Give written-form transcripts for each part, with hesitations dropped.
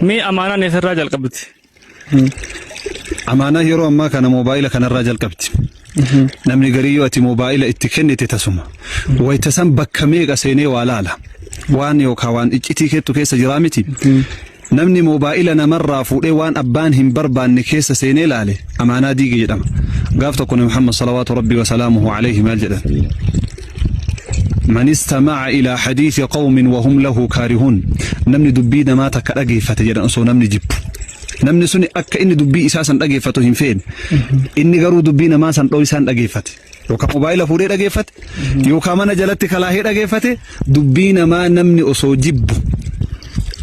Mee amaanaan eessarraa jalqabdi? Amaanaa yeroo ammaa kana moobaayila kanarraa jalqabdi. Namni garii yoo ati moobaayila itti kennite tasuma. Wayita san bakka meeqa seenee waa laala. Waan yookaan waan iccitii keettu keessa jiraa miti. Namni moobaayila namarraa fuudhee waan abbaan hin barbaanne keessa seenee laale amaanaa diige jedhama. Gaaf tokko Nabi Muhammad salawaatu rabbii wasalaamuhu alayhi maal jedhan? Man istama'a ilaa hadiisi qawmin wa hum lahu kaarihuun. Namni dubbii namaa takka dhageeffate jedhan osoo namni jibbu. Namni suni akka inni dubbii isaa san dhageeffatu hin feene. Inni garuu dubbii namaa san dhoysaan dhageeffate. Yookaan mobaayila fuudhee dhageeffate, yookaan mana jalatti kalaahee dhageeffate, dubbii namaa namni osoo jibbu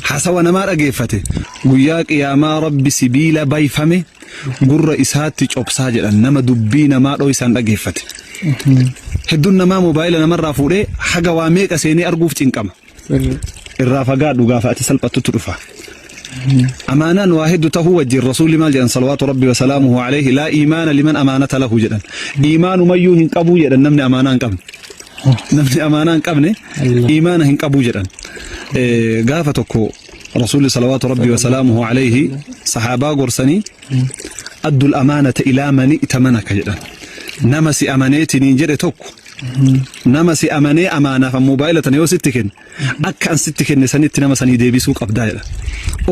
hasawa namaa dhageeffate guyyaa qiyaamaa Rabbi sibiila bayfame gurra isaatti cobsaa jedhan nama dubbii namaa dhoysaan dhageeffate. Hedduun namaa mobaayila namarraa fuudhee haga waa meeqa seenee arguuf cinqama. Irraa fagaadhu gaafa ati salphattutti dhufa. Amaanaan waa heddu tahuu wajjin rasuulli maal jedhan salawaatu rabbi wa salaamuhu alayhi laa iimaana liman amaanata lahu jedhan. Iimaanumayyuu hin qabuu jedhan namni amaanaa hin qabne. Namni amaanaa hin qabne iimaana hin qabuu jedhan. Gaafa tokko rasuulli salawaatu rabbi wa salaamuhu alayhi sahaabaa gorsanii addul amaanata ilaa mani itamanaka jedhan. Nama si amaneetiniin jedhe tokko nama si amanee amaanaaf moobaayila tana yoo sitti kenne akka an sitti kenne sanitti nama sanii deebisuu qabdaa jedha.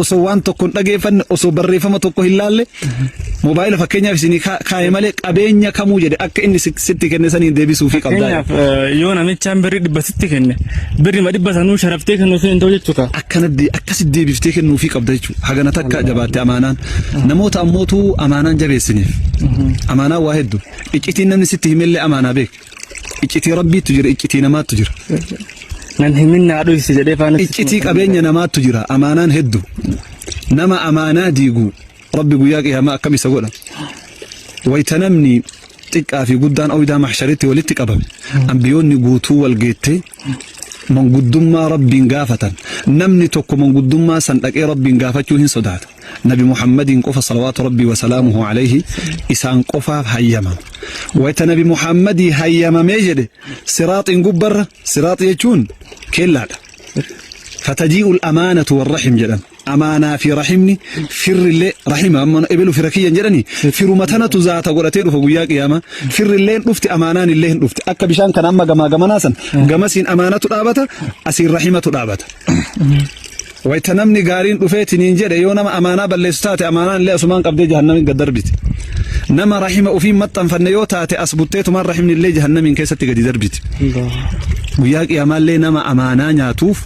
Osoo waan tokko hin dhageeffanne osoo barreeffama tokko hin laalle moobaayila fakkeenyaaf isinii kaa'e malee qabeenya kamuu jedhe akka inni sitti kenne saniin deebisuufii qabdaa jedha. Fakkeenyaaf yoo namichaan birrii 100 sitti kenne birrima 100 sanuu sharaftee kennuufii hin ta'u jechuudha. Akkana akkasitti deebiftee kennuufii qabda jechuudha. Hagana takka jabaatte amaanaan. Namoota ammootu amaanaan jabeessiniif. Amaanaan waa hedduu. Iccitiin namni sitti himellee amaanaa beek. Iccitii Rabbiittu jira, iccitii namaattu jira. Nan himin naa dhoysi jedhee faana. Iccitii qabeenya namaattu jira, amaanaan heddu. Nama amaanaa diigu Rabbi guyyaa qiyaamaa akkam isa godha. Wayita namni xiqqaa fi guddaan oydaa mahsharitti walitti qabame ambiyoonni guutuu wal geettee manguddummaa Rabbiin gaafatan namni tokko manguddummaa san dhaqee Rabbiin gaafachuu hin sodaata. Nabi Muhammadiin qofa salawaatu Rabbii wa salaamuhu alayhi isaan qofaaf hayyamama. Wayta Nabi Muhammadii hayyamamee jedhe siraaxiin gubbarra siraaxi jechuun keellaadha. Fatajii'ul amaanatu warrahim jedhan. Amaanaa fi rahimni firrillee rahima amma ebelu fira kiyyan jedhani firuma tanatu zaata godhatee dhufa guyyaa qiyaamaa firrillee hin dhufti amaanaan illee hin dhufti akka bishaan kana amma gamaa gamanaa san gamasiin amaanatu dhaabata asiin rahimatu dhaabata. Wayta namni gaariin dhufee tiniin jedhe yoo nama amaanaa balleessu taate amaanaan illee asumaan qabdee jahannamiin gad darbiti. Nama rahima ofiin maxxanfanne yoo taate as butteetumaan rahimni illee jahannamiin keessatti gadi darbiti. Guyyaa qiyaamaallee nama amaanaa nyaatuuf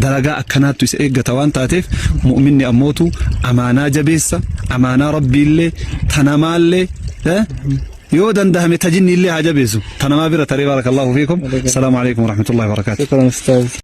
dalagaa akkanaattu isa eeggata waan taateef mu'minni ammootu amaanaa jabeessa amaanaa rabbiillee tanamaallee yoo dandahame tajinni illee haa jabeessu tanamaa bira taree barakallahu fiikum. Salaamu alaikum warahmatullahi wabarakaatu. Shukran ustaaz.